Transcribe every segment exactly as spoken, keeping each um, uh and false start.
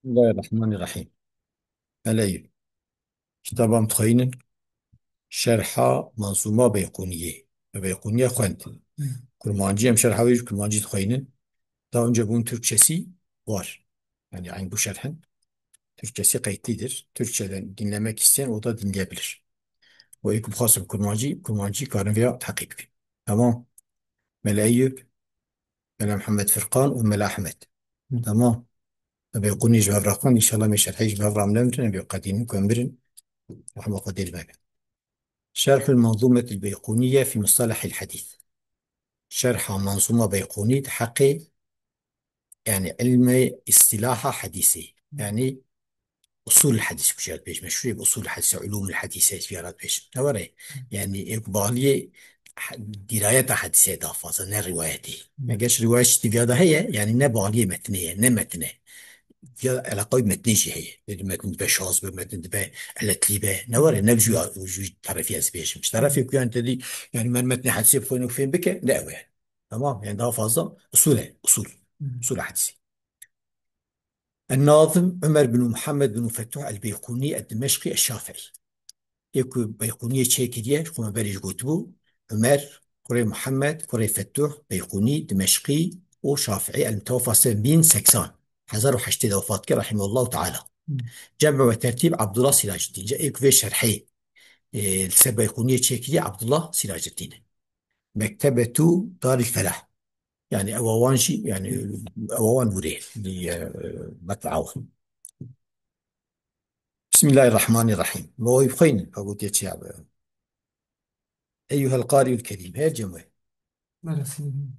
Bismillahirrahmanirrahîm. Mele Eyûb. Kitaba em dixwînin. Şerha Menzûma Beyqûniyê. Me Beyqûniye xwend. Hı. Kurmancî, em şerha wê ji kurmancî dixwînin. Daha önce bunun Türkçesi var. Yani aynı bu şerhin Türkçesi kayıtlıdır. Türkçeden dinlemek isteyen o da dinleyebilir. Û ê ku bixwastin kurmancî, kurmancî karin vêya teqîb bikin. Tamam. Mele Eyûb, Mele Mihemed Firqan û Mele Ehmed. Hı. Tamam. Em Beyqûnî ji hev re xwend, înşallah em ê şerhê jî bi hev re em nemirin, em ê qedînin ku em mirin. Rehma Xwedê li me be. Şerhul Menzûmetil Beyqûniye fî Mustalahil Hedîs. Şerha Menzûma Beyqûnî di heqê, yani ilmê îstilaha hedîsê. Yani usul hadîs ku jî dibêjin, meşhûrê bi usul hadîse, ulûmul hadîse jî dibêjin. Ne were? Yani ê ku baliyê he-, dîrayeta hedîsê daha fazla, ne rivayetê. Hmm. Eger rivayet jî di vêya de heye, yani ne baliyê metnê ye, ne metne. Ya eleqa wî metnê jî heye. Dê metn dibe şaz be, metn dibe eletlî be. Ne were, ne ji wî, ji wî terefî ez bêjim. Ji terefê ku yani te dî, yani me metnê hedîsê bixwîne û fêm bike, ne ew e. Tamam, yani daha fazla usul e, usul. Hmm. Usul hadîsê. En-Nazim Ömer bin Muhammed bin Fettuh el-Beyquni el-Dimeşqi el-Şafii. Ê ku Beyqûniyê çêkiriye, ji xwe me berê jî gotibû, Ömer, kurê Muhammed, kurê Fettuh, Beyqûnî, Dimeşqî û Şafii, el-Muteweffa sene bin seksan, hezar û heştê de wefat kir, rahimehullahu teala. Hmm. Cem ve tertîb Abdullah Siracuddin. Ê ku vê şerhê, e, li ser Beyqûniyê çêkiriye Abdullah Siracuddin e. Mektebetu Daril Felah. Yani ew wan jî, yani ew wan wurê li, e, metbea wan. Bismillahirrahmanirrahîm. Me wî bixwînin, ka gotiye çi ya be. Eyyuhel qari'ul kerîm. Her cem we. Merhaba.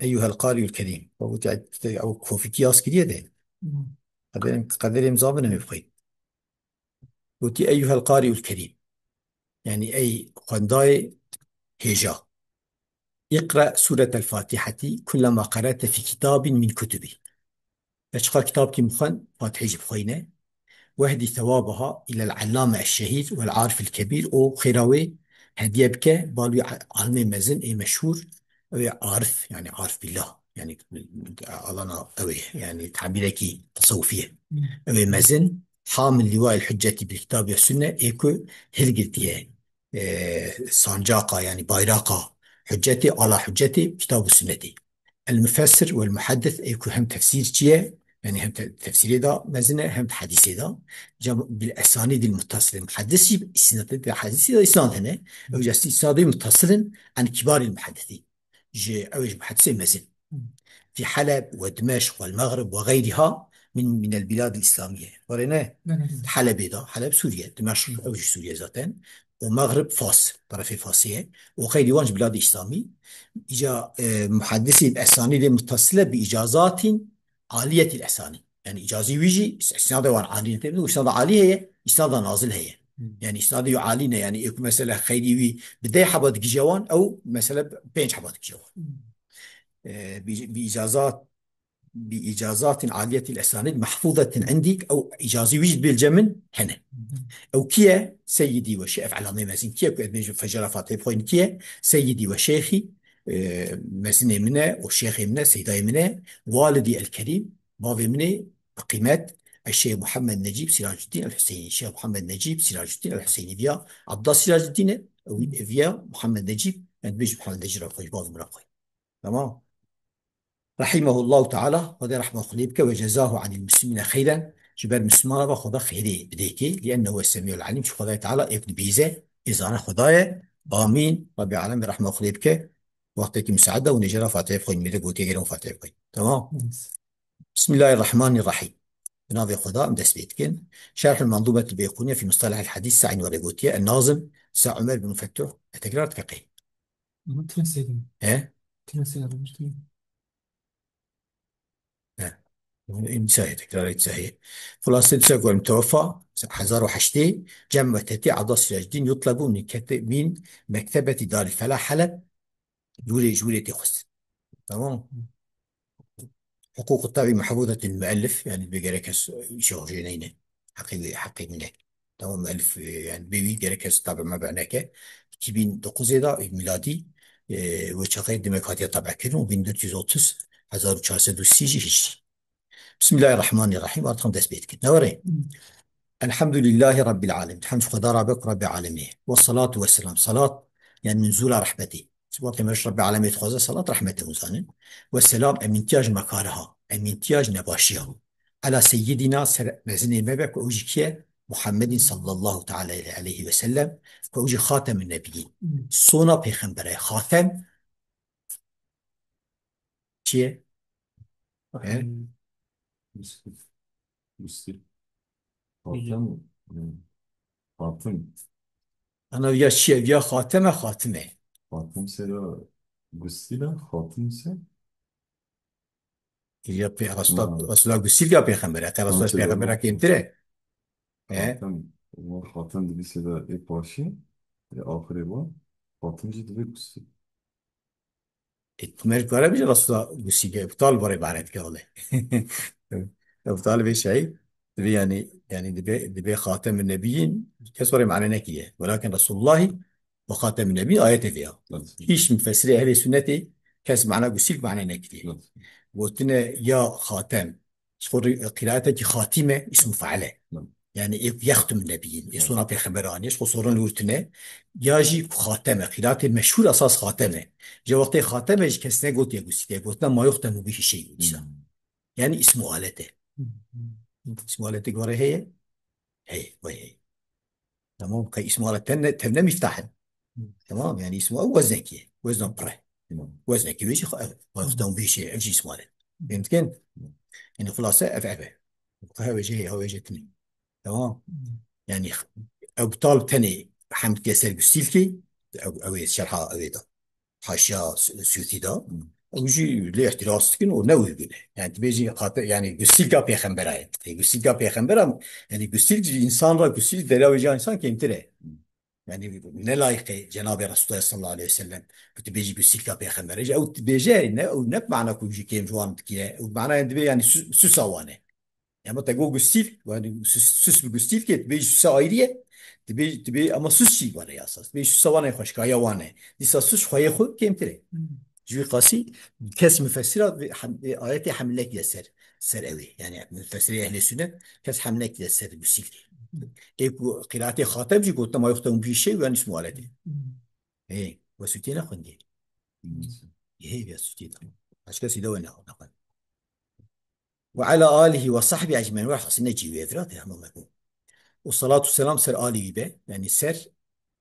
Eyyuhel qari'ul kerîm. Ka gotiye, ew kofikî yaz kiriye de. Hı. Qederên, qederê em zabin em ê bixwînin. Gotî, "Eyyuhel qari'ul kerîm." Yani, ey xwendayê hêja. "İqra suretel Fatihati kullema qara'te fi kitabin min kutubi." Te çiqa kitabkî bixwend, Fatihê jî bixweyne. "Wehdi sewabaha ilel allame eşşehîr vel arifil kebîr." Û xêra wê hediye bike, bal wî a-, alimê mezin ê meşhûr, ew ê arif, yani arif billah, yani alana ew ê, yani tabîrekî tesewufî ye. Hmm. Ew ê mezin, hamil liwail hücceti bil kitabî ve sünne, ê ku hilgirtiye, e, sancaqa, yani bayraqa hücceti, ala hücceti kitab û sünnetî. El mufessir vel muhaddis, ê ku hem tefsîrçi ye, yani hem te-, tefsîrê de mezin e, hem de hedîsê de. Cem bil esanîdil muttasile, muhaddis jî isnadê de, hedîsê de isnad hene. Ew jî isnadê muttasilin an kibaril muhaddisîn. Ji, ew ji muhaddisê mezin. Fi Heleb ve Dimeşq vel Mexrib ve xeyriha min, minel biladil İslamiye. Were ne? Belê. Helebê de, Heleb Sûriye, Dimeşq ew jî Sûriye zaten. Û Mexrib Fas, tarafê Fasê ye. Û xeyrî wan ji biladê İslamî. Îca, e, muhaddisî esanîdê muttasile bi îcazatin aliyetil esanî. Yani îcazî wî jî, îsnadê wan alî ne, îsnada alî heye, îsnada nazil heye. Hmm. Yani îsnadê wî alî ne, yani ê ku mesela xeyrî wî bi deh heba digije wan, ew mesela pênc heba digije wan. Hmm. E, bi, bi îcazat, bi îcazatin aliyetil esanîd mehfûzetin indî, ew îcazî wî jî dibê li cem min hene. Hmm. Ew kî ye? Seyyidî ve şê-, ev elamê mezin kî ye ku ez bêjim fecera Fatihê bixwîn kî ye? Seyyidî ve şêxî, e, mezinê min e û şêxê min e, seydayê min e, walidî el-kerîm, bavê min ê bi qîmet, Eşşêx Muhammed Necîb Siracuddin el-Hüseyni. Şêx Muhammed Necîb Siracuddin el-Hüseyni viya Abdullah Siracuddin e, ew viya Muhammed Necîb, yani dibêjin Muhammed Necîb re xwe, ji bavê min re xwe. Tamam. Rahimehullahu Teala, Xwedê rehma xwe lê bike, ve cezahu anil muslimine xeyren, ji ber Müslümana ve Xweda xêrê bidê kê, li ennehu es-semî'ul alîm, çi Xwedayê Teala êk dibîze, ê zana Xweda ye. Amîn. Rabbî alem rehma xwe lê bike. Wextekî misaade û nêjera Fatihê bixwîn, mêde gotiye gelin Fatihê bixwîn. Tamam. Bismillahirrahmanirrahîm. Bi navê Xweda em dest pê dikin. Şerhul Menzûmetil Beyqûniye fî Mustalahil Hadîs, Se'în were gotiye. En-Nazim, Sa Ömer bin Fettuh. E, tekrar dike qey. Ama tine seydim. He? Tine seydim. He. Bunu imzaya, tekrar imzaya. Xulase dise gol muteweffa, hezar û heştê, cem ve tetî Abdullah Siracuddin yutlebu min kete-, min mektebeti Daril Felah Heleb, jûrê, jûrê tê xwestin. Tamam. Huququ tabi mehfuzatin müellif, yani bir gerek kes işe hocaya neyne. Hakkı, hakkı ne? Tamam, elif, e, yani bêwî gerek kes tabi me be neke. Iki bin dokuzê de, e, miladî, e, wê çaxê demek hatiye tabi kirin û bin dört yüz otuz, hezar û çar sed û sî jî hicrî. Bismillahirrahmanirrahim. Artık dest pê dikin. Ne were? Elhamdülillahi Rabbil alemin. Hamd Xweda Rabbe ku Rabbê alemê. Ve salatu ve selam. Salat, yani nuzula rahmetî. Sibatê me ji Rabbê alemê dixwaze salat, rahmetê hûn zanin. Ve selam, emîntiya ji mekariha. Emîntiya ji nebaşiya. Ala seyyidina, ser mezinê me be ku ew jî kî ye? Muhammedin sallallahu teala aleyhi ve sellem. Ku ew jî xatemin nebiyyin. Sona pêxember e. Xatem çi ye? He? Gustil. Gustil. Xatem. Hmm. Xatim. Ana ya çi ye? Ya xatem e, xatim e. Xatim se ya gustil e, xatim se? Ya pê-, Resulullah, Ha. Resulullah gustil ya pêxember e. Hatta Resulullah Ha, pêxember e pêxember. Kêmtir e. He? Xatim. Ama xatim dibî se de ê paşî, ê axirê wa. Xatim jî dibê gustil. E, tu mer kare bî Resulullah gusî ke, ibtal barê ibaret ke wele. Ibtal bê şey, dibê yani, yani dibê, dibê Xatem-i Nebiyyin, kes barê mane nekiriye. Welakin Resulullahi ve Xatem-i Nebiyyin ayetê vê ya. Evet. Hiç müfessirê ehlê sünnetê kes mana gusî mane nekiriye. Evet. Gotine ya Xatem, Ji xwe rê-, qîraetekî xatîme, îsmu fe'l e. Hı. Yani ê ku yextum nebiyyin, ê Hı. sona pêxember anî, ji xwe sorin li wir tune, ya jî ku xatem e, qîraetê meşhûr esas xatem e. Ji wextê xatem e jî kes negotiye gusî, te gotina ma yuxtemu bihi şey dîsa. Hı. Yani îsmu alet e. Hı. Îsmu aletê gore heye? Heye, vay heye. Tamam, qey îsmu alet tevne, tevne mîftah in. Hı. Tamam, yani îsmu ew weznekî ye. Wezna pir e. Tamam. Weznekî wê jî xwe ev. Hı. Wexta hûn bêjî, ev jî îsmu alet. Fehmtikin? Hı. Yani xulase ev ev e. Xwe ew ê jê heye, ew ê jê tune. Tamam. Hı. Yani ew bi tal tenê hemd ke ser gustîlkê, ew, ew ê şerha ew ê da. Haşiya Su-, Sûtî da. Hı. Ew jî lê îhtiras dikin û ne wî bûne. Yani tu bêjî xate-, yani gusîlka pêxembera ye. E, gusîlka pêxembera, yani gusîl jî însan ra gusîl dera wê jî însan kêmtir e. Hı. Yani ne layîqê Cenabê Resulullah sallallahu aleyhi ve sellem ku tu bêjî gusîlka pêxember e. Ew tu bêje ne, ew ne mana ku jî kêm ji wan dikire. Ew mana yani dibê yani su-, susa wan e. Ama te got gustîl, yani sus, sus bi gustîl ke, tu bêjî susa ayrî ye, tu bê, tu bê ama sus jî wan e ya esas. Tu bêjî susa wan e, xweşkaya wan e. Dîsa sus xweyê xwe kêmtir e. Hmm. Ji wî qasî kes mufessira vê hem-, vê ayetê hemlek ye ser, ser ew ê. Yani mufessirê ehlê sünnet kes hemlek ye ser gustîl. Ê ku qîraetê Xatem jî gotin, ma yuxtemu bî şey, yani ismu aleti. Hmm. Ê, we Sûtî nexwendî? Hmm. Ê, ya Sûtî da. Başka sî de we ne, nexwend. Ve ala alihi ve sahbi ecmaîn. Ve hasil ne cî wê virat, ya, hema me ku. Û salatu selam ser alî wî be, yani ser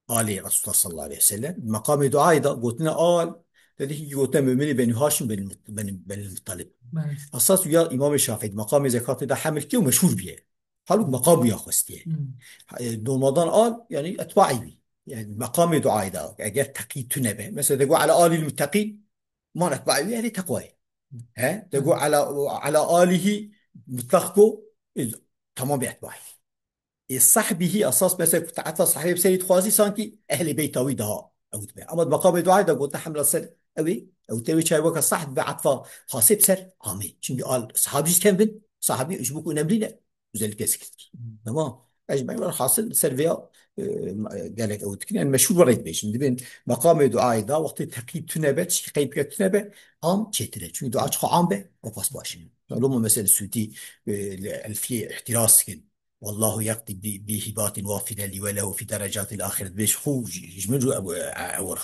alî Resulullah sallallahu aleyhi ve sellem. Meqamê duayê da gotine al, dedi ki gotine mümini Benî Haşim, Benî Mut-, Benî, Benî Muttalib. Evet. Esas ya Îmamê Şafîî, meqamê zekatê da hemil kê û meşhûr bîye. Halbuki meqam ya xwestiye. Hmm. E, normaldan al, yani etbaî wî. Yani meqamê duayê da, eger teqî tune be. Mesela de got ala alîl muttaqîn, man etbaî wî, yani teqwayê. He? De got ala, ala alîhî mutlaq got, e, tamam bir etbaî. E, sahbîhî esas mesela ku te etfa sahbê bi serî dixwazî, sankî ehlê beyta wî daha ew dibe. Ama di meqamê duayê de gote hemla ser ew ê, ew tê wê çay weke sahb be etfa xasê bi ser amê. Çünkü al sahabî kevin, sahabî ji bo ku önemli ne. Özellikle zikirdir. Hmm. Tamam. Ecmaîn, velhasil ser vêya, e, gelek ew dikin. Yani meşhur were dibêjin. Dibên meqamê duayê da wextê teqî tune be, tişkî qeyd bike tune be, am çêtir e. Çünkü dua çiqo am be, o pas baş e. Loma mesela Sûtî, e, li Elfiyê îhtiras dikin. Wallahu yaqdi bi, bi hibatin wafile li ve lehu fi derecatil ahiret. Dibêj xû ji, ji min re ew, ew, ew ra.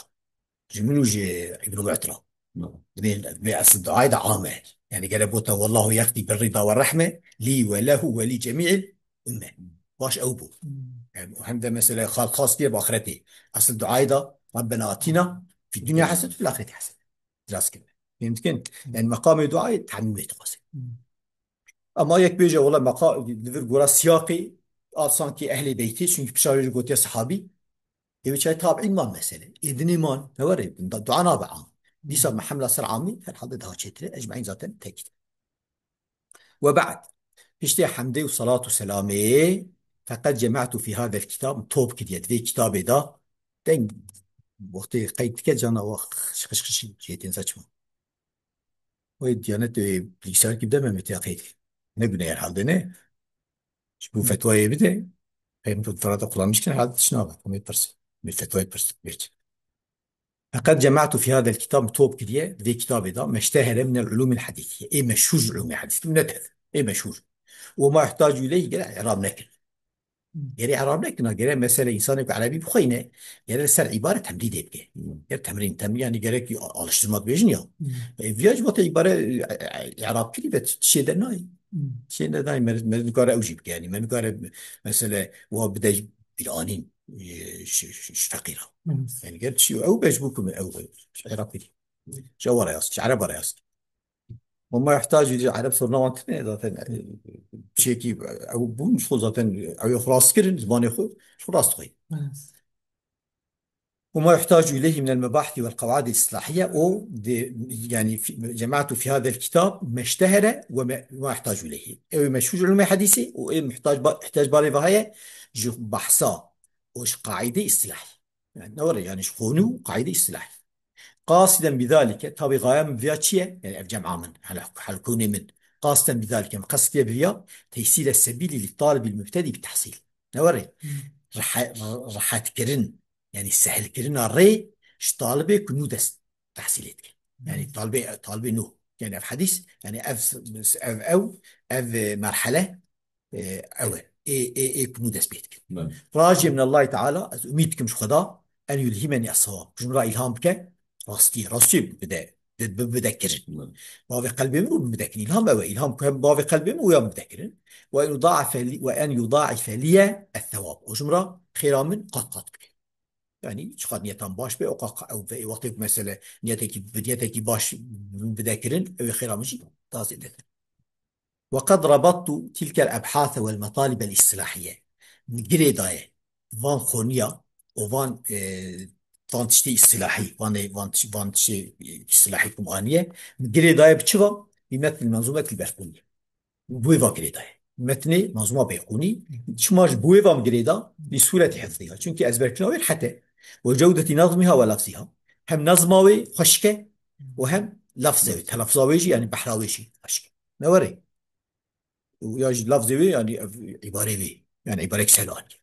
Ji min û ji Îbn Mu'tra. Hı. Dibê, dibê esil duayê de am e. Yani gere bota wallahu yaqdi bir rida ve rahme li ve lehu ve li cemî'il ümme. Baş ew bû. Hı. Yani hem de mesela xal xas diye bi ahiretê. Esil duayê de Rabbena atina fid dunya hasenet fil ahireti hasenet. Biraz gibi. Fehmtikin? Hı. Yani meqamê duayê temîmê dixwaze. Hı. Ama yek bêje wela meqa-, li vir gora siyaqê, a sankî ehlê beytê, çünkü pişa wê jî gotiye sahabî. Ê wê çay tabîn man mesele. Ê dinê man, ne were, da-, dua nabe am. Dîsa me hemla ser amî, herhalde daha çêtir e, ecmaîn zaten tekîd. Ve ba'd. Piştê hemdê û salat û selamê, feqed cema'tu fi hadel kitab, top kiriye, di vê kitabê da, deng, wextê qeyd dike cana we xış xış xış jê tên saçma. Wê Diyanet, e, bilgisayar gibi deme Mete Akay'ı. Ne güne herhalde ne? Ji bo fetwayê bide. Hem tu ferata kullanmışken herhalde tişt nabe. Em ê pirsin. Em ê fetwayê pirsin. Geç. Feqed cema'tu fi hadel kitab, top kiriye, vê kitabê da, meştehere minel ulumil hadîsiye. Ê meşhur ji ulumê hadîs. Ne tev. Ê meşhûr. Ve ma ihtacû ileyhî gere i'rab nekin. Gerê erab nekina, gerê mesele însanê ku erebî bixweyne, gerê li ser îbare temrîdê bike. Hmm. Gerê temrîn, temrîn, yani gerek a-, alıştırma dibêjin ya. Hmm. E, viya jî vate îbare, e, e, erab kirî ve tişê de nayê. Hmm. Tişê de nayê, mer-, mer nikare ew jî bike, yani mer nikare mesele wa bide bir anîn, e, ş-, ş-, ş-, feqîra. Hmm. Yani ger tişî ew be ji bo ku ew, e, erab kirî. Ji ew re yaz, ji ereba re yaz. Ve ma ihtacû ileyhî, Ereb soruna wan tune zaten, e, şekî, ew bûn ji xwe zaten, ew ê xwe rast kirin, zimanê xwe, ji xwe rast xwe. Evet. Ve ma ihtacû ileyhî minel mebahîsi vel qewaidil islahîye, o de, yani, fi, cemaatu fi hadel kitab meştehere ve me-, ma ihtacû ileyhî. Ew ê meşhûr ji ilmê hedîsê û ê muhtac ba-, ihtiyac barê ve heye ji behsa û ji qaîdê islahî. Yani, ne were, yani, ji xonî û qaîdê îstilahî. Qasiden bidalike, tabî gaye min viya çi ye? Yani, ev cema min, hel-, helkûnê min. Qasiden bidalike, min qestiye bi viya, teysîle sebîlî li talibîl mubtedî bi tehsîl. Ne were? Hmm. Rehe-, re-, rehetkirin, yani, sehilkirina rê ji talibê ku nû dest tehsîlê dike. Yani, Hmm. talibê, talibê nû. Yani, ev hedîs, yani, ev, ev, ew, ev, e, merhele, e, ew e. Ê, ê, ê ku nû dest pê dikin. Belê. Racê min Allahî Teala, ez umîd dikim ji Xweda, en yulhîmenî es-sewab. Ji min re îlham bike, rastî, rastî bide, bi, bi, bide kirin. Belê. Bavê qelbê min û bide kirin. Îlham ew e. Îlham ku hem bavê qelbê min û ya min bide kirin. Ve en yudaife li, ve en yudaife liye es-sewab. Û ji min re xêra min qat qat bike. Yani, çiqas niyetan baş be, o qat, ew ve, wextê ku mesele niyetekî, bi niyetekî baş bide kirin, ew ê xêra min jî daha zêde. Ve qed rebattu tilkel ebhase vel metalibel istilahiye. Min girê daye van xoniya û van, e, van tiştê istilahî, van, van tiş-, van tiştê istilahî ku min aniye. Min girê daye bi çi ve? Bi metnil menzûmetil Berqûnî. Bi wê ve girê daye. Metnê menzûma Beyqûnî, çima ji bo wê ve min girê da? Li sûretî hifzîha. Çunkî ezberkirina wê rehet e. Ve cewdetî nezmîha ve lefzîha. Hem nezma wê xweşik e û hem lefzê wê, telaffuza wê jî, yani behra wê jî xweşik e. Ne were? Û ya jî lafzê wê, yanî ev îbarê wê, yanî îbarek sel anî.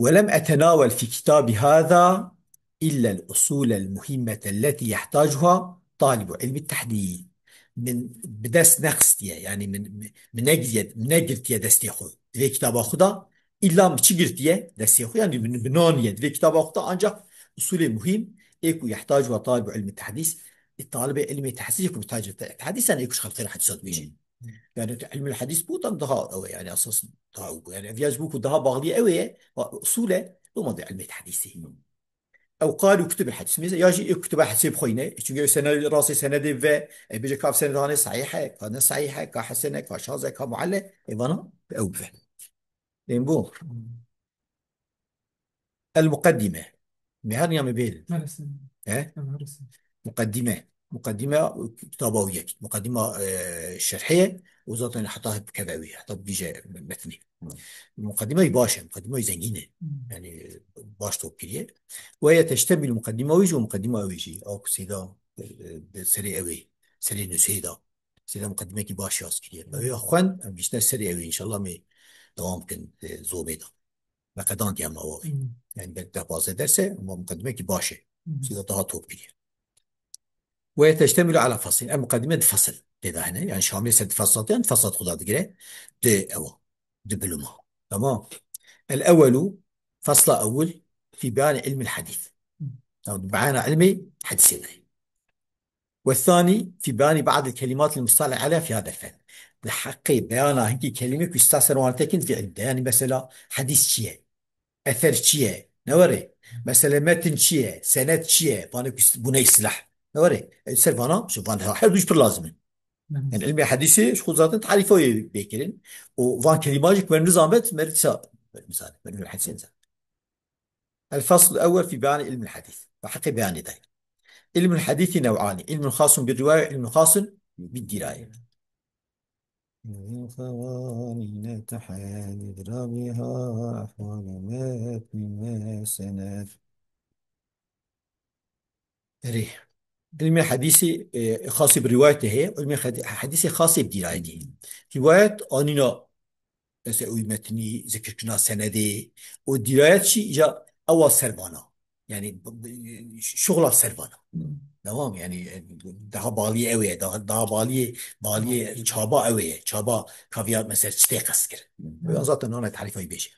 Ve lem etenawel fî kitabî hâzâ illel usûlel muhîmmete letî yehtacuha talîbu ilmî tehdîd. Min bi dest nexistiye, yanî min, min, min negiriye, min negirtiye destê xwe. Di vê kitaba xwe de îlla min çi girtiye destê xwe, yanî min bi nan ye. Di vê kitaba xwe de ancak usûlê muhîm ê ku yehtacuha talîbu ilmî tehdîs, e, talibê ilmê tehdîs ê ku bi tacê te-, tehdîs, yanî ê ku ji xelqê re hedîsa dibêjin. Yani, tu ilmul hadîs bû, tam daha ew e, yani, esas daha ew bû. Yani, ev ya ji bo ku daha bağlı ew e, va-, usul e, doma de ilmê hadîsê. Ew qal û kutubê hadîs. Mesela, ya jî ê kutuba hadîsê bixweyne, çünkü ew sened, rastê senedê ve, e, bêje ka ev sened hane sahih e, ka ne sahih e, ka hesen e, ka şaz e, ka mual e, e, vana ew bive. Ên bû. El muqeddime. Me her niya me bêrin. Maalesef. He? Maalesef. Muqeddime. Muqeddime kitaba wî ye. Muqeddima, e, şerhê ye. O zaten heta hep keve wî. Heta bigije metnê. Hı. Muqeddime wî baş e. Muqeddime wî zengîn e. Hı. Yani baş top kiriye. Ve ye teştemil muqeddima wî jî û muqeddima wî jî. Ew ku seyda, e, e, serê ew ê. Serê nusê da. Seyda muqeddimekî baş yaz kiriye. Hı. Ew ya xwend, em giştine serê ew ê. İnşallah me devam kin, e, zomê da. Me qedandiye mawa wê. Hmm. Yani belki daha fazla derse ama mukaddimekî baş e. Hmm. Size daha top kiriye. Ve teştemilu ala faslin. Em mukaddime di fasl tê de hene. Yani Şamiyê ser di faslat, yani faslat xwe da digire. Di ewa. Di biluma. Tamam. El ewelu, fasla ewil, fi beyani ilmil hadîs. Hmm. Tamam, beyana ilmi hadîsê de. والثاني في بيان بعض الكلمات المصطلح عليها في هذا الفن. Li heqê beyana hinkî kelîmê ku îstihsan wan tekin vî ilm de. Yani mesela hedîs çi ye? Eser çi ye? Ne were? Mesela metin çi ye? Senet çi ye? Vanê ku bûne îstilah. Ne were? E, ser vana, şu van her du jî pir lazim in. Hı hı. Yani ilmê hedîsê ji xwe zaten tarîfa wê bê kirin. Û van kelîma jî ku me nizanbet, me dîsa, me nizanbet, me nizanbet, me nizanbet. الفصل الأول في بيان علم الحديث. Bi heqê beyanê de. علم الحديث نوعان. علم خاص بالرواية وعلم خاص بالدراية. قوانين تحدد رابها أحوال متن وسند. Erê. Ilmê hedîsê, e, xasê bi rîwayetê heye, ilmê hedi-, hedîsê xasê bi dîrayetê heye. Rîwayet anîna, mesela, wî metnî, zikirkirina senedê û dîrayet jî ya ewa ser vana. Yani b-, b-, şuxla ser vana. Hı. Tamam yani, e, daha baliyê ew ê, daha, daha baliyê, baliyê çaba ew ê, çaba kaviya mesela çitê qest kir. Hı. Ya zaten ona tarîfayı bêje.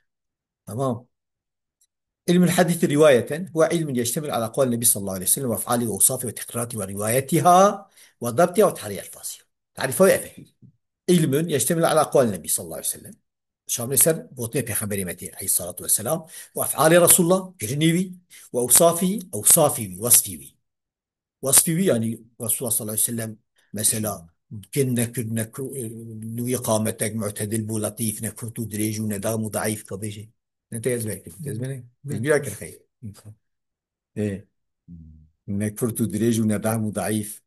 Tamam. علم الحديث رواية هو علم يشتمل على أقوال النبي صلى الله عليه وسلم وأفعاله وأوصافه وتقريراته وروايتها وضبطها وتحرير ألفاظها. تعريفه ev e. علم يشتمل على أقوال النبي صلى الله عليه وسلم. Şamilê ser gotinê Pêxemberê me tê, aleyhissalatu vesselam, û efalê Resulullah, kirinê wî, û ewsafî, ewsafî wî, wesfî wî. Wesfî wî, yanî Resulullah sallallahu aleyhi ve sellem, mesela, kin nekir, nekir, li wî qametek mu'tedil bû, letîf, ne kurt û dirêj û ne dam û daîf, ka bêjê. Ne te ez vekir, ez bene, ez bira kir xeyr. Ê, ne kurt û dirêj û ne dam û daîf,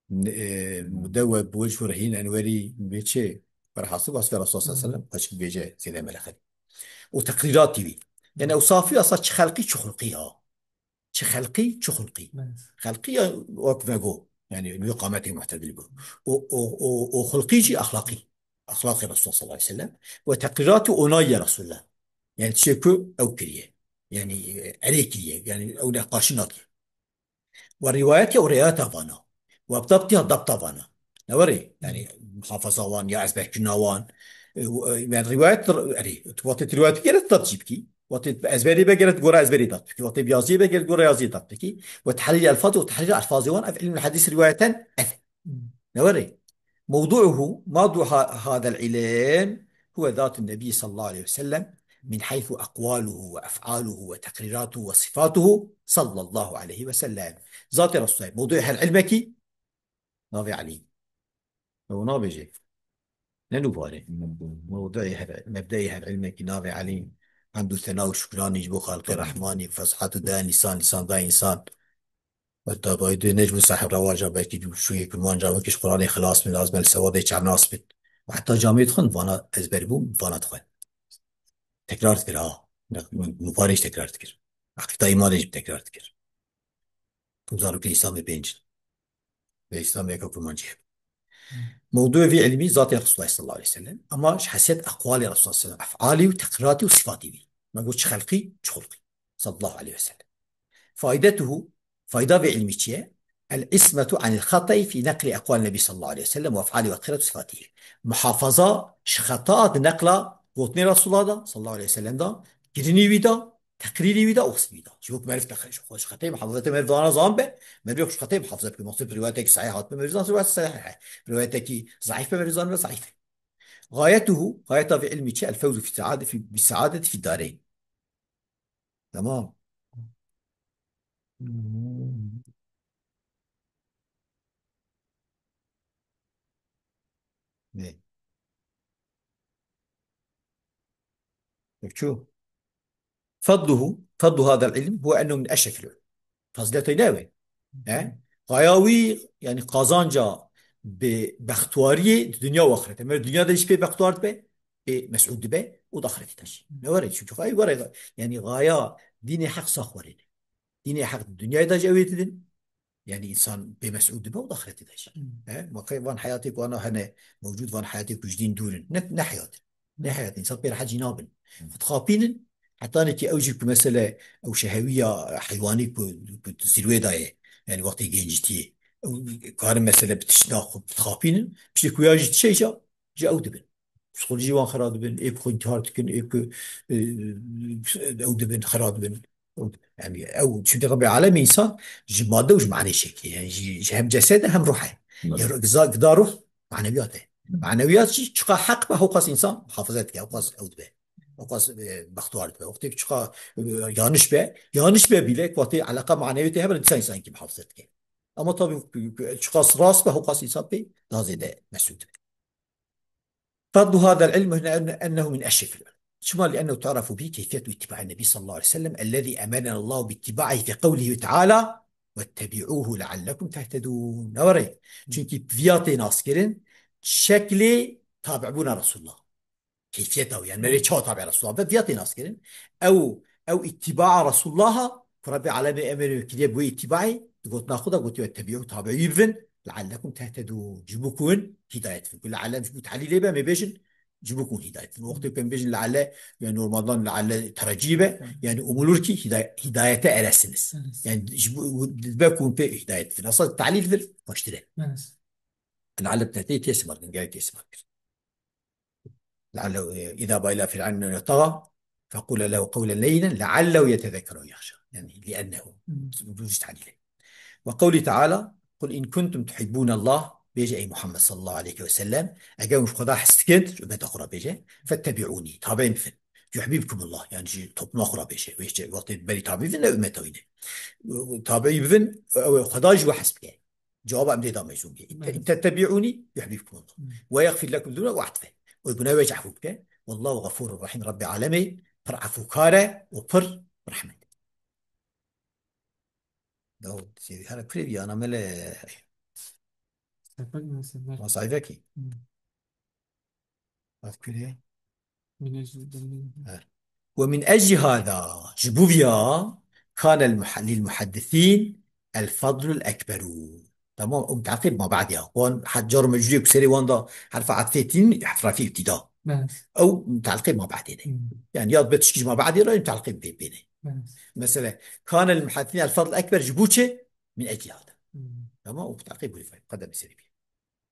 ne, e, mudewe bi wec û rehîn enwerî bê çê. Berhasil wasfê Resulullah sallallahu aleyhi ve sellem, xweşik bêje, zêde melexe. Û teqrîratî wî. Yani ewsafî asa çi xelqî, çi xulqî ha. Çi xelqî, çi xulqî. Evet. Xelqî ya wek vego. Yani wî qametê muhtedil bû. O, o, o, o xulqî jî exlaqî. Exlaqê Resulullah sallallahu aleyhi ve sellem. Ve teqrîratî onayî ya Resulullah. Yani tiştê ku ew kiriye. Yani, e, erê kiriye. Yani ew neqaşî nake. Ve rivayet ya û rewayeta vana. Ve dabtiya dabta vana. Ne were? Yani muhafaza wan ya ezberkirina wan. E, e, yani rivayet, erê, tu wate tu rivayet geret dab jî bikî. Wate ezberê be geret gora ezberê dab bikî. Wate yaziyê be geret gora yaziyê dab bikî. Ve tehlîl elfaz ve tehlîl elfazê wan ev ilmul hadîs rivayeten ev. Ne were? موضوعه، موضوع ه-، هذا العلم هو ذات النبي صلى الله عليه وسلم من حيث أقواله وأفعاله وتقريراته وصفاته صلى الله عليه وسلم. Zatê Resulullah. Mewduê her ilmekî navê Elî. Ew nabêje. Ne nûvarê. Mewduê her, mebdeyê her ilmekî navê Elî. Hamd û sena û şukranî ji bo Xaliqê Rehmanî, fesahet û daya însan, lîsan daya însan. Heta bayî dê ne ji bo sahib rewaja belkî şûyê ku wan camekî ji Quranê xilas bin, lazim e li sewadê çarnas bin. Û heta camê dixwin, vana ezber bûn, vana dixwin. Tekrar dikir ha. Nûvarê jî tekrar dikir. Heqîqeta îmanê jî tekrar dikir. Ku zarokê Îslamê pênc in. Ve Îslamê yeka kurmancî hebe. Mewdûyê vî ilmî zatê Resulullah sallallahu aleyhi ve sellem. Ama ji hesiyet eqwalê Resulullah sallallahu aleyhi ve sellem. Efalî û teqrîratî û sifatî wî. Me got çi xelqî, çi xulqî. Sallallahu aleyhi ve sellem. Faydetuhu, fayda vê ilmî çi ye? El ismetu anil xatayî fî neqlî eqwal Nebî sallallahu aleyhi ve sellem ve efalî ve teqrîrat û sifatî. Muhafaza ji xeta di neqla gotinê Resulullah da, sallallahu aleyhi ve sellem da, kirinî wî da, teqrîrî wî da, wesfî wî da. Ji bo ku meriv teqrîr, ji xwe ji xetê muhafaza te meriv dana zan be, meriv ji xetê muhafaza bike. Maqsud riwayetekî sahih hat be, meriv zan riwayet sahih e. Riwayetekî zayîf be, meriv zan be zayîf e. Gayetuhu, gayeta vê ilmî çi? El fewzu fî saade-, fî, bi saadeti fî dareyn. Tamam. Hmm. Ne? Çu? Fadluhu, fadlu hadal ilm huve ennehu min eşrefil ulum. Fazileta ne wê? He? Gaya wî, yani qazanca bi bextwariyê di dinya û axirete. Mer dinya de jî pê bextwar dibe, pê mesûd dibe û di axirete de jî. Ne were? Çünkü gaya were, yani gaya dînê heq sax were. Dînê heq di dinyayê de jî ew ê didin. Yani însan pê mesûl dibe û di axretê de jî. Hmm. He? Ma qey van heyatê ku ana hene mewcûd, van heyatê ku ji dîn dûr in. Ne, ne heyat in. Ne heyat, însan pê rehet jî nabin. Hmm. Xwe dixapînin, hetanekî ew jî ku mesele ew şehewiya heywanî ku, ku di zirwê de ye, yani wextê gencîtiyê. Ew karin mesele bi tiştna xwe dixapînin, piştî ku ya jî dişe îca, ji ew dibin. Psîkolojî wan xera dibin, ê ku xwe întihar dikin, ê ku, e, ew dibin, xera dibin. Ew dibin. Yani ew, çünkü Rabbê Alemî însan ji madde û ji manê şekil, yani ji, ji hem cesed e hem ruh e. Evet. Ya gida, gida ruh manewiyat e. Manewiyat jî çiqa heq be, hewqas însan muhafaza dike, hewqas ew dibe. Hewqas, e, bextwar dibe. Wextê ku çiqa, e, yanlış be, yanlış be bile, ku wextê eleqa manewiyatê hebe, dîsa însan kî muhafaza dike. Ama tabii, e, çiqas rast be, hewqas însan pê daha zêde mesûl dibe. فضل هذا العلم هنا أن-، أنه من أشرف العلوم. شما؟ لأنه تعرف به كيفية اتباع النبي صلى الله عليه وسلم الذي أمرنا الله باتباعه في قوله تعالى: "واتبعوه لعلكم تهتدون". Newere. Çünkü viya tê naskirin şeklê tabi'bûna Resulullah. Keyfiyeta wî, yani merê çawa tabi'a Resulullah be, viya tê naskirin. Ew, ew îtîbaa Resulullaha, ku Rebbê Alemê emir kiriye bi wê îtîbaê, di gotina xwe de gotiye, "Tebi'û, tabi'î bibin, leallekum tehtedûn." Ji bo ku hûn hidayet bibin. Ku leallem ji bo tehlîlê be, em ê bêjin, Ji bo ku hûn hidayet bin. Wextê ku em bêjin leale, yani normaldan leale terecî be, yani umulur ki hiday-, hidayete eresiniz. Evet. Yani ji bo, dibe ku hûn pê hidayet bin. Esas talîl vir, baştir e. Evet. Leale bi tehdîd tê simarkirin, gerek tê simarkirin. لعله إذا بقى إلى فرعون إنه طغى فقولا له قولا لينا لعله يتذكر أو يخشى. Yani, لأنه. Hı. Bu işte haliyle. وقوله تعالى: قل إن كنتم تحبون الله, bêje ey Muhammed sallallahu aleyhi ve sellem, eger hûn ji Xweda hez dikin, ji ummeta xwe re bêje, فاتبعوني, tabeî min bibin. يحببكم الله, yani ji topluma xwe re bêje. Wê işte wextê berî tabeî bibin, ne ummeta wî ne. Tabeî bibin, ew ê Xweda ji we hez bike. Cewaba em dê da mecûm bê. Evet. إن تتبعوني يحببكم الله. Hı. ويغفر لكم ذنوبكم, we ehd bike. Û guneh we jî efû bike. والله غفور رحيم, Rabbê alemê pir efûkar e û pir rehmet. Ya, sêvî hene kurê bî, ana mele. Sepek mi, sepek? Ma sayfekî. Hı. Bak kurê. Min ez-, He. ومن أجل هذا, ji bo viya, كان المح-, للمحدثين الفضل الأكبر. Tamam, ew muteleqî bi ma be'dê ya. Wan he-, car û mecrûrê ku serê wan da herfa etfê tîn, herfa îbtîda. Evet. Ew muteleqî bi ma be'dê ne. Hı. Yani ya dibe tişkî ji ma be'dê re, muteleqî bi pê ne. Evet. Mesela, كان للمحدثين الفضل الأكبر ji bo çi? من أجل هذا. Hı. Tamam, ew muteleqî bi vay, qedemê serê bî.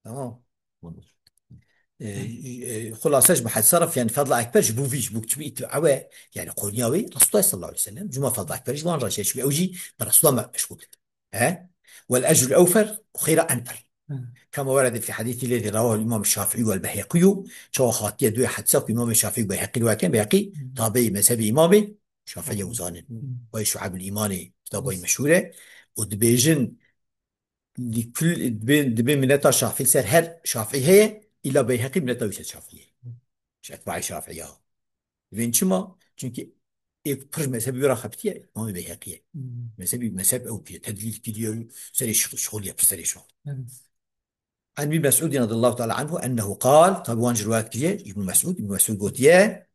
Tamam. Ee, e, xulase ji muhad sarf, yani fadla ekber ji bo vî, ji bo çi bi îtibare, yani qoniya wê, Resulullah sallallahu aleyhi ve sellem, cuma fadla ekber ji wan re şey, çünkü ew jî bi Resulullah me-, meşgul dibin. He? والأجر الأوفر, xêra en pir. Hı. كما ورد في حديث الذي رواه الإمام الشافعي والبيهقي, çawa hatiye duê hadisa ku İmam Şafî û Beyheqî rivayet kirin, Beyheqî Hı. tabeî mezhebê İmamê Şafî ye, Hı. uzanin. Hı. Wayê Şuaybul İmanê, kitabê Hı. meşhur e. Û dibêjin, Li kul, dibê, dibê mineta Şafî ser her Şafî heye, îla Beyheqî mineta wî ser Şafî ye. Ji etbaê Şafî ya. Dibên çima? Çünkü êk pir mezhebî wê raxebitiye, Îmamê Beyheqî ye. Hmm. Mezhebî, mezheb ew kiriye, tedlîl kiriye, serê şix-, şixuliye, pir serê şixul. Evet. عن ابن مسعود رضي الله تعالى عنه أنه قال, tabi wan ji rivayet kiriye, Îbn Mesûd, Îbn Mesûd gotiye,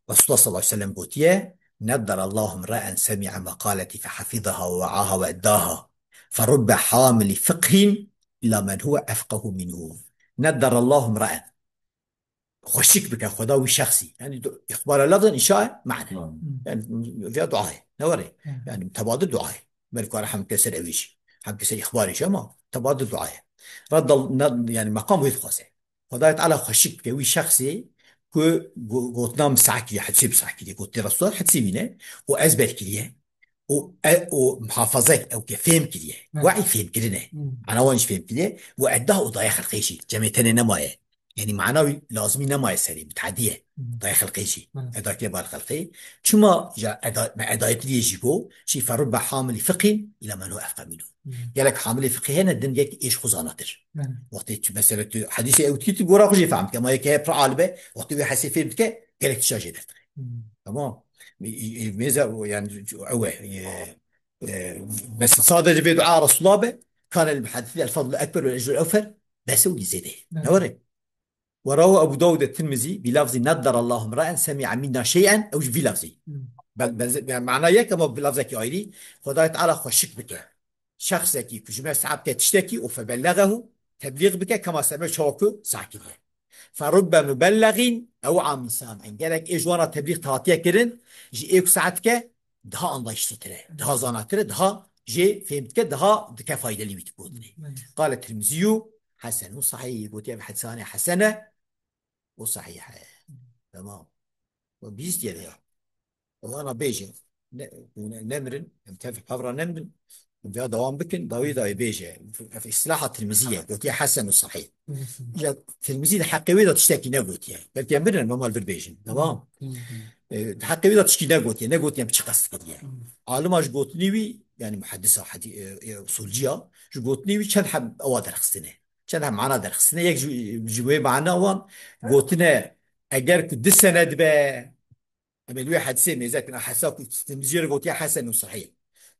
Resulullah sallallahu aleyhi ve sellem gotiye, نضر الله امرأ سمع مقالتي فحفظها ووعاها وأداها فرب حامل فقه إلى من هو أفقه منه. نضر الله امرأ. Xweşik bike Xweda wî şexsî. Yani du-, îxbara lafzan înşa mane. Hı. Yani vîya dua ye. Ne were? Hı. Yani tebadil dua ye. Belkî were hem keser ewî jî. Hem keser îxbarê jî ama tebadil dua ye. Reddal-, ne-, yani meqam wê dixwaze. Xwedayê Teala xweşik bike wî şexsê ku go-, gotina min seh kiriye, hedisê min seh kiriye, gotinê Resulullah hedisê wî ne û ezber kiriye û e-, û muhafazek ew ke fêm kiriye. Evet. We'î fêm kirine. Hmm. Ana wan jî fêm kiriye û edda û daye xelqê jî. Cemê tenê nemaye. Yani mana wî lazimî nemaye serê, mutadiye. Hmm. Daye xelqê jî. Evet. Eda kiriye bar xelqê. Çima ja eda, me edayê kiriye jî go, şî ferubbe hamilî fiqhîn îla men huve efqeh minhu. Hmm. Gelek hamilê fiqhê hene, din gelek êş xwe zanatir. Belê. Wextê tu, mesela tu hedîsê ew dikî, tu gora xwe jê fehm dike. Ma yekê heye pir alim e, wextê wê hesê fêm dike, gelek tişa jê derdixê. Hmm. Tamam. Ê, ê, ê, mêze o, yani, ew e, e, e, mesela sadece vê dua Resulullah be, kane lil muhaddisîn el fadlu ekber ve ecrul evfer, bes ew zêde. Belê. Ne were? وروى أبو داود الترمذي بلفظ نضر الله امرأ سمع منا شيئا, ew jî vî lafzî. Hmm. Be-, benze-, yani mana yek ama bi lafzekî ayrî. Xwedayê Teala xweşik bike şexsekî ku ji me seh bike tiştekî û febellegehu, teblîx bike, kema seme çawa ku seh kiriye. Ferubbe mubellegîn ew'a min sam'in. Gelek ê ji wana teblîx hatiye kirin, ji ê ku seh dike, daha anlayışlıtır e, daha zanatir e, daha jê fêm dike, daha dike faydelî wî digotinê. Evet. Qale Tirmizî û hesenun sahîh, gotiye bi hesanê hesene, û sahîh e. Tamam. We bihîstiye vê ya. Wana bêje. Ne, ne, nemirin, em tev hevra nemirin. Em vêya dewam bikin, dawî dawî bêje. Ev îstilaha Tirmizî ye. Gotiye hesen û sahîh. Ya Tirmizî di heqê wê de tiştekî negotiye. Belkî em birin, normal bir bêjin. Tamam. Hı hı. E, di heqê wê de tişkî negotiye. Negotiye em çi qest kiriye. Hı. Alima ji gotinî wî, yani muheddisa, hedi-, e, e, usulciya, ji gotinî wî çend heb ewa derxistine. Çend heb mana derxistine. Yek ji, ji wê mana wan gotine, eger ku di sened be, em ê li wê hedisê mêze kin, hesa ku Tirmizî re gotiye hesen û sahîh.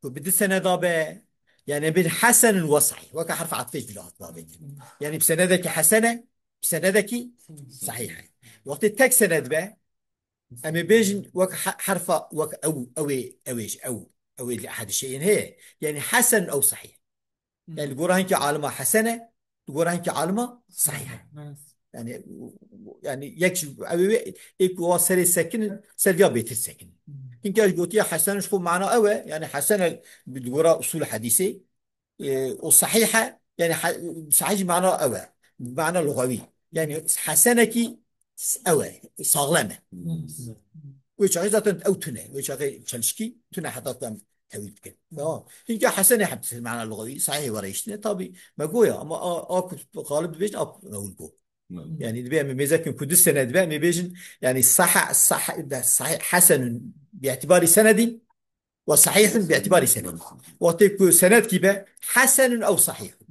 Ku bi di seneda be, yani em bên hesen û we sahîh. Weke herfa etfê jî vila hatine avêtin. Yani bi senedekî hesen e, bi senedekî sahîh e. Wextê tek sened be, em ê bêjin wek he-, herfa, wek ew, ew ê, ew ê, ew, ew ê li ehad şeyên heye. Yani hesen ew sahîh. Yani li gora hinkî alima hesen e, li gora hinkî alima sahîh e. Evet. Yani, yani yek ji, ew ê, ê ku wa serê sekinin, ser ya bêtir sekinin. Hinka ji gotiye Hesen ji xwe mana ew e, yani Hesen el, bi gora usul hadîsê, e, o sahih e, yani ha-, sahih jî mana ew e, mana lugawî. Yani hesenekî s-, ew e, saxlem e. Wê çaxê zaten ew tune, wê çaxê çelişkî tune heta ku em tewîl bikin. Tamam. Hinka hesenê hem mana lugawî, sahihê were hiştine, tabi me goya, ama a, a ku xalib dibêjin, a ku ewil go. Yani dibe em mêzekin ku du sene dibe, em bêjin, yani saha, saha, de, sahih, hesenun bi itibarî senedî, ve sahihun bi itibarî senedî. Wextê ku senedkî be, hesenun ew sahihun.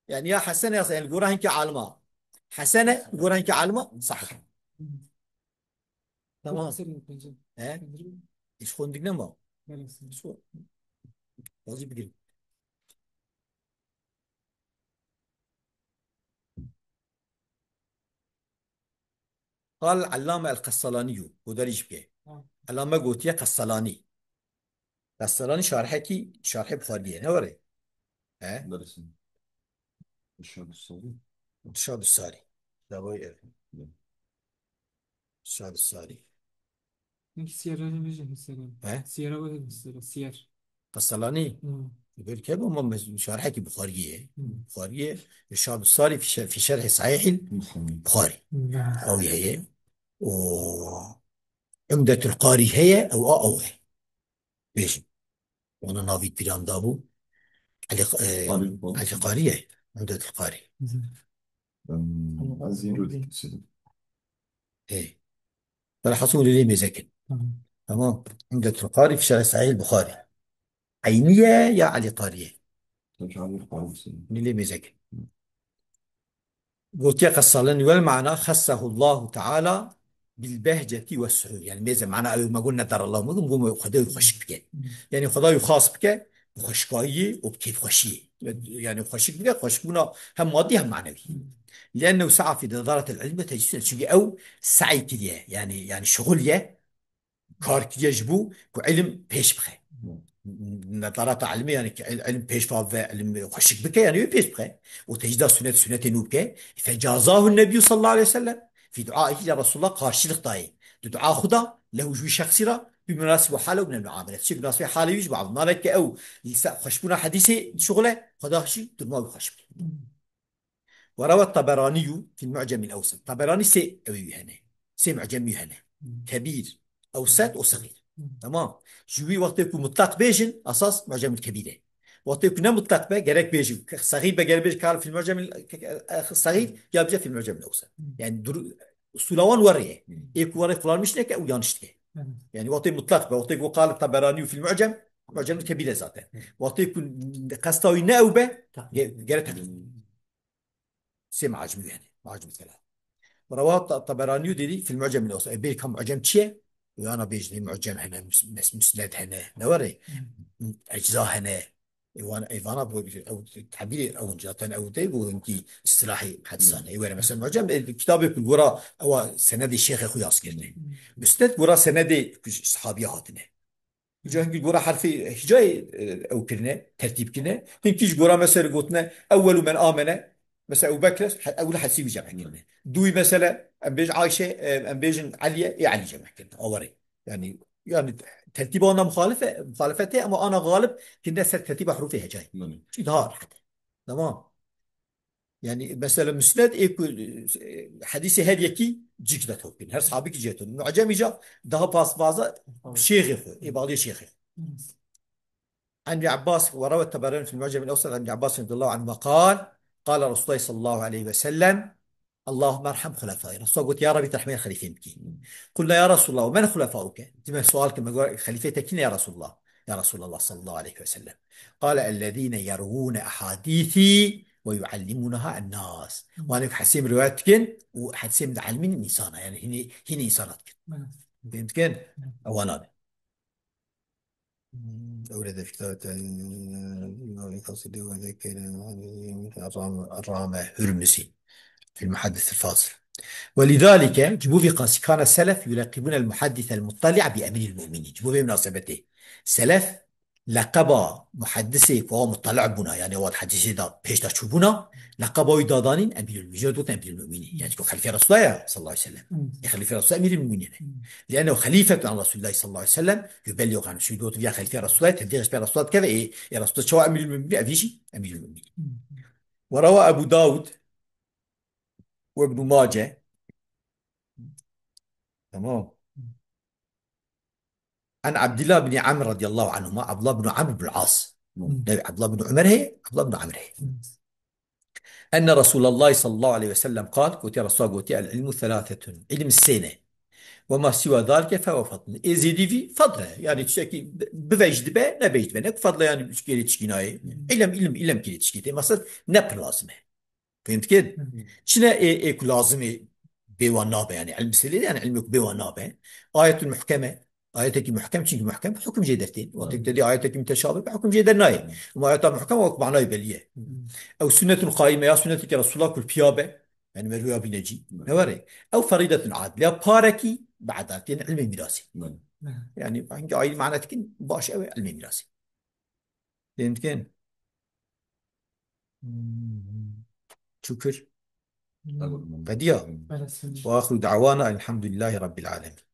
Yani ya hesene ya sahih, yani gora hinkî alima. Hesene, gora hinkî alima, sahih. Tamam. Serê pêncî. He? Pêncî. Hiç kondik nema. Belê, serê. Şu, wazî bigirin. Qal Allame el-Qesselanî yo, godarî jî bike. Ha. Allame gotiye Qesselanî. Qesselanî şarhekî, şarhê Buxarî ye, ne were? He? Neresi? Irşad-ı Sarî. Irşad-ı Sarî. Dawayê ev. Hı. Irşad-ı Sarî. Hinkî Siyera ne bêje mesela? He? Siyera were mesela, Siyer. Qesselanî. Hı. Belki bu ama mes-, şarhekî Buxarî ye. Hı. Buxarî ye. Irşad-ı Sarî fi şer-, fi şerhi Sahihil Buxarî. Hı. Ew heye. O Umdetul Qari heye, ew a ew e. Bêjin. Wana navî pîran dabû. Elî, e, Qari. Elî Qari ye. Umdetul Qari. Hı. Em, ez yeni öğrendim. Ê. Velhasil lê mêzekin. Tamam. Tamam. Umdetul Qari fi şerh Sahih Buxarî. Eyniye ya Elî Qariye? Tabii, Elî Qari. Lê mêzekin. Gotiye Qesselanî, wel mana xessehu Allahu Teala bil behceti ve suhur. Yani mêze mana ew me got nedar Allah me got, me Xwedayê xweşik bike. Yani Xwedayê xas bike, bi xweşikayî û bi kêfxweşiyê. Yani xweşik bike, xweşikbûna hem madî hem manewî. Liennehu sa'a fi nedaretil ilmi ve tecdîdil. Çünkü ew sa'i kiriye, yani, yani şixul ye, kar kiriye ji bo ku ilim pêş bixe. Nedarata ilmê, yani ki il-, ilim pêş ve, ilim xweşik bike, yani wê pêş bixe. Û tecdîda sunet, sunetê nû bike. Fecazahu Nebiyyû sallallahu aleyhi ve sellem. Fi duaihî ya Resulullah karşılık dayê. Di dua xwe da, lehu ji wî şexsî re, bi munasib hale û min muamelet. Çi munasib hale wî ji bo, malek ke ew li ser xweşbûna hedîsê dişuxile, Xweda jî durma wî xweş bike. Ve rawet Taberanî fil Mu'cemil Ewset. Taberanî sê ew wî hene. Sê mu'cem wî hene. Kebîr, Ewset û Sexîr. Tamam. Ji wî wextê ku mutlaq bêjin, esas Mu'cemil Kebîr e. Wextê ku ne mutlaq be, gerek bêjin. Sexîr be, gerek bêjin, kal fil Mu'cemil, e, Sexîr, ya bêje fil Mu'cemil Ewset. Yani dur-, usula wan were ye. Ê ku were kullanmış neke û yanlış dike. Yani wextê mutlaq be, wextê ku qal Taberanî fil Mu'cem, Mu'cemil Kebîr e zaten. Wextê ku qesta wî ne ew be, ge-, gerek teqîd. Sê macmû yani. Macmû selat. Rawa Ta-, Taberanî dedi fil Mu'cem el Awsat. E, belka Mu'cem çi ye? Yana bêjin Mu'cem hene, mus-, mes-, musned hene. Ne were? Ecza hene. Ê wan, ê vana bu, ew tabîrê ew zaten ew de bu ki istilahî hadisan. Ê were mesela Mu'cem, e, kitabê ku gora ewa senedê şêxê xwe yaz kirine. Musned gora senedê ku sahabiya hatine. Ca hingî gora herfê hicayê, e, ew kirine, tertîb kirine. Hingî ji gora mesela gotine, "Ewwelu men amene", mesela Ebu Bekr, he-, ewil hesî wî cem kirine. Dûyî mesela, em bêjin Ayşe, e, em bêjin Eliye, ê Elî cem kirine. Awarê. Yani, yani tertîba ana muxalife, muxalifet e, ama ana galib kirine ser tertîba hurufê hecayê. Belê. Çi daha rehet. Tamam. Yani mesela musned ê ku, e, hedîsê her yekî cik de topin. Her sahabî ki cih de topin. Mu'cem îca daha faz-, fazla şêxê xwe, ê bağlı şêxê xwe. An Ibn Abbas, ve rawa Taberani fil Mu'cem el Awsat an Ibn Abbas radiyallahu anhuma qal, qala Resulullah sallallahu aleyhi ve sellem, Allahümme erham hulefai. Resulullah got, ya Rabbi, terhmê xelîfên bikî. Qulna ya Resulullah, ve men hulefauke? Dime sual ki me got, xelîfê te kî ne ya Resulullah? Ya Resulallah sallallahu aleyhi ve sellem. Qale ellezîne yervûne ehadîsî ve yuallimûneha ennas. Wan ê ku hedîsê min rivayet dikin û hedîsê min dielmînin însana. Yani hînê, hînê însana dikin. Fêm dikin? Ewana ne. Hmm, ew rê de fikra te, Rame Hurmuzî. Fil Muhaddis el Fasil. Ve lidalike, ji bo vî qasî kana selef yuleqibûne el muhaddis el muttali'a bi emîril mu'minin. Ji bo vê munasebetê. Selef, leqeba muheddisê ku ew mutali'bûna, yani ew di hedîsê de pêş de çûbûna, leqeba wî dadanîn Emîrul Mumînîn, gotin Emîrul Mumînîn. Yani ku xelîfê Resulullah ya sallallahu aleyhi ve sellem. Hmm. E, xelîfê Resulullah Emîrul Mumînîn e. Hmm. Lîennehu xelîfetun an Resulullah sallallahu aleyhi ve sellem, ku belî yok, yani şû dot viya xelîfê Resulullah, tevlî xelîfê Resulullah dikeve, e, e, Resulullah çawa Emîrul Mumînîn, ev jî Emîrul Mumînîn. Hmm. Ve reva Ebu Davud ve Ibnu Mace. Tamam. An Abdullah bin Amr radıyallahu anhuma, Abdullah bin Amr bin As. Hmm. Ne, Abdullah bin Umer he, Abdullah bin Amr he. Hmm. Enne Resulallah sallallahu aleyhi ve sellem kal, gotiye Resulullah gotiye, el ilmu thalathetun. İlim sê ne. Ve ma siwa zalike fehuve fadl. Ê zêdî vî fadl e. Yani tiştekî bivej dibe, nebej dibe. Ne ku fadl e yani üç kere tişkî nayê. Hmm. İlim, ilim, ilim kere tişkî tê. Maksat ne pir lazim e. Fehmtikin? Hı hı. Çine ê, ê ku lazim e bê wan nabe, yani ilm sê lê, yani ilmê ku bê wan nabe. Ayetun muhkeme. Ayetekî muhkem, çünkü muhkem hukm jê dertên. Wextê Hı. te dî ayetekî müteşabih be, hukm jê dernayê. Hı. Ama ayeta muhkem wek manayê belî ye. Hı. Ew sünnetun qaime, ya sünneteke Resulullah kul piya be. Yani merûya bîne cî. Hı. Ne were? Ew feridetun adil. Ya parekî bi edalet. Yani ilmê mirasê. Hı. Yani hangi ayrı mana dikin, baş ew e ilmê mirasê. Fehmtikin? Şükür. Hı. Qediya. Hı. Ve ahiru da'wana elhamdülillahi rabbil alemin.